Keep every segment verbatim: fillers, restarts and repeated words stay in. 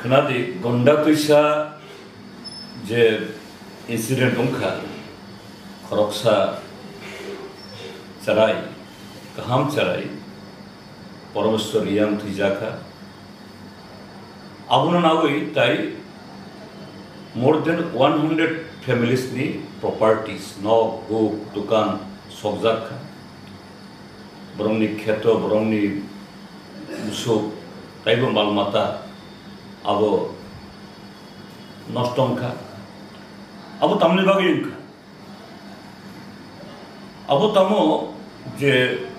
Khnadi, Gonda twisa je incident wngkha, khoroksa chwrai, kaham chwrai, Parameshwar Reang thwijakha. Abono nagwi tai more than one hundred families ni properties, nok, huk, dukan sokjak kha. Borokni kheto, borokni musuk, taibo mal mata abo nosto wngkha. Abo tamni bagwi wngkha? Abo tamo je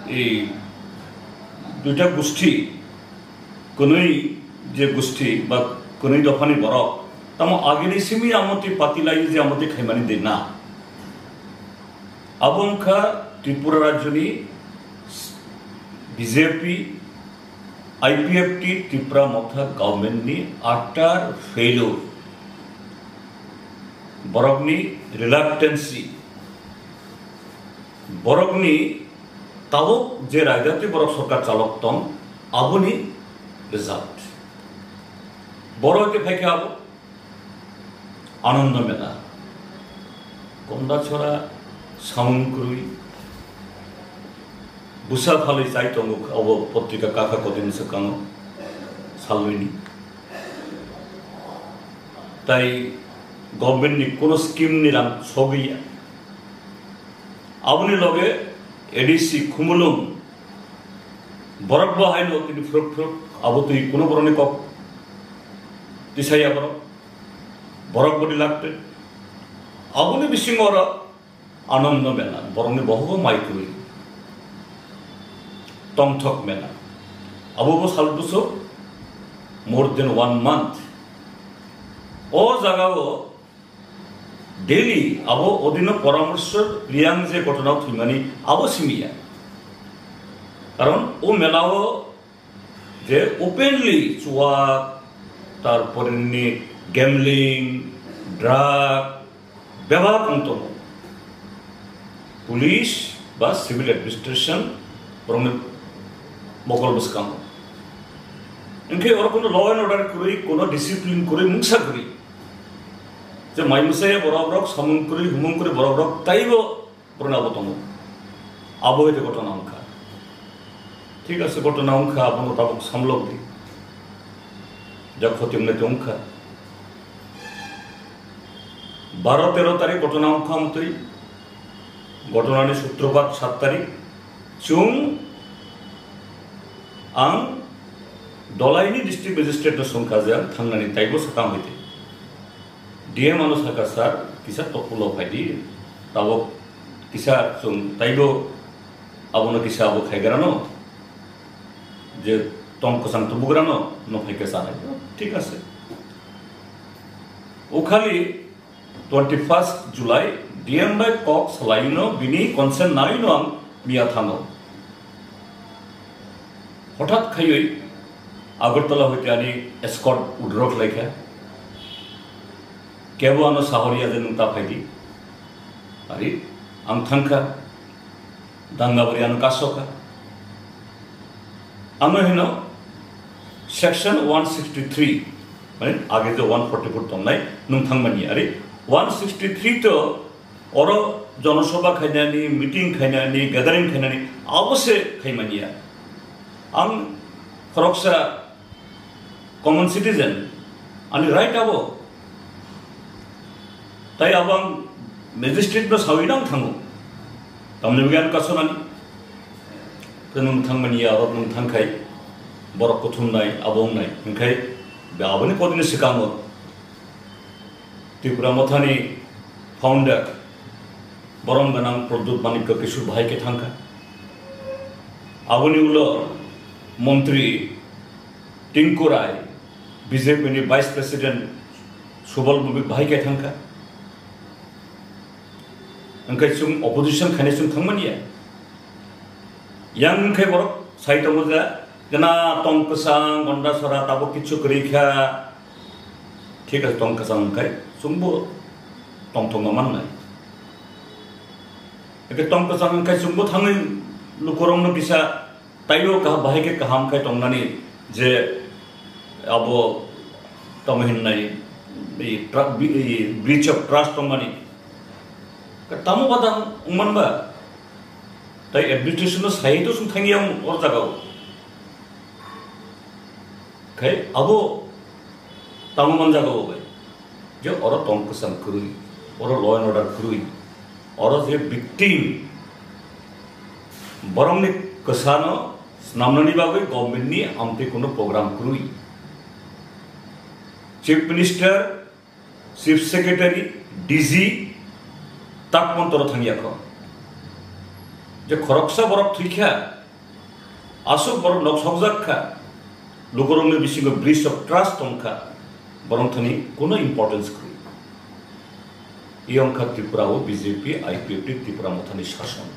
ei duita gusti, kwnwi je gusti ba kwnwi dophani borok, tamo agini simi amotwi pati lai je amotwi khaimani de na. Abo wngkha Tripura rajyoni B J P, I P F T, Tipra Motha government ni utter failure, borokni reluctancy, borokni tabuk je raida twi borok sorkar chalok tong, aboni result. Borok ke phaikha abo Anando Mela, Kondachora, Samungkrui, bwsa phalwi chai tongo, obo potrika kakha kodini swkango salwini. Tai government ni kuno scheme ni rang sogwi ya. Aboni loge A D C Khumulwng borok bo haino tini phuruk phuruk abo twi kuno borokni kok tisaya borok, borok bodi lakte. Aboni bisingo oro Anando Mela, borokni bohogo mai kwrwi. Tongthok Mela. Abo bo sal bwswk more than one month. O jagao daily abo odino Parameshwar Reang je ghotona thwimani abo simiya. Karon o melao je openly chuwak, tarpore nini gambling, drug, bebak wng tongo. Police ba civil administration borokni mokol bwskango. Hwnkhe oro kono law and order kwrwi, kono discipline kwrwi, mungsa kwrwi. Je mai mwsai borok rok, samung kwrwi, humung kwrwi borok rok taibo borokno abo tongo. Abo hwnkhe ghotona wngkha. Thik ase, ghotona wngkha, abono tabuk samlok di. Ja khoti wngnai tongkha. Baro tero tarik ghotona wngkha amtwi. Ghotona ni sutropat sat tarik. Chwng ang Dolaini district magistrate no swngkha je ang thangnani taibo sakang hoite. D M ano sakha, "Sir, kisa tokulo phaidi, tabok kisa chwng taibo abono kisa abo khaigrano, je tong kwchang tubugrano no phaikha chanai." Thik ase. Ukhali twenty first July D M bai kok salaino bini consent naino ang miya thango. Hothat khaiwi Agartala hoite ani escort withdraw khlaikha. Kebo ano sahoriya je nwng ta phaidi. Ari ang thangkha. Dangabari ano kasokha. Ano hino section one sixty three, mane age je one forty four tongnai, nwng thangmani. Ari one sixty three to oro jonosabha khainani, meeting khainani, gathering khainani, abo se khaimaniya. Ang khoroksa common citizen, ani right abo. Tai abo ang magistrate no sawi nang thango. Tamni bagwi ang kasonani. Khe nwng thangmaniya, oro nwng thangkhai, borok kuthumnai, abo wngnai. Hwnkhai, be aboni kodini swkango Tripura Mothani founder, borom gwnang Pradyut Manikya Kishore bahai khe thangkha. Aboni ulo montri Tinku Rai, B J P ni vice president Subal Bhowmik bahai khe thangkha. Hwnkhe chwng opposition khainai chwng thangmaniya. Yang hwnkhe borok sai tongo je, gana tong kwchang, Gondasora tabuk kichu kwrwi kha. Thik ase, tong kwchang hwnkhe chwngbo tongthokma mannai. Hwnkhe tong kwchang hwnkhe chwngbo thangwi lukurokno kisa taibo kaham, bahai khe kaham khe tongnani je abo tamo hinnai, i tra-, bi-, i breach of trust tongmani. Ka tamo badang wngmanba. Tai administration no sai to sung thangya wng or jaga o. Khai abo tamo man jaga o bai. Je oro tong kwchang kwrwi, oro law and order kwrwi, oro je victim, borokni kwsano swnamnani bagwi government ni amtwi kuno program kwrwi. Chief Minister, Chief Secretary, D G, tak montoro thangya kho. Je khoroksa borok thwikha, aswk borok nok sokjak kha, lukurokni bisingo breach of trust tong kha, borok thani kuno importance kwrwi. Iyong kha Tripura o B J P, I P F T, Tipra Mothani sason.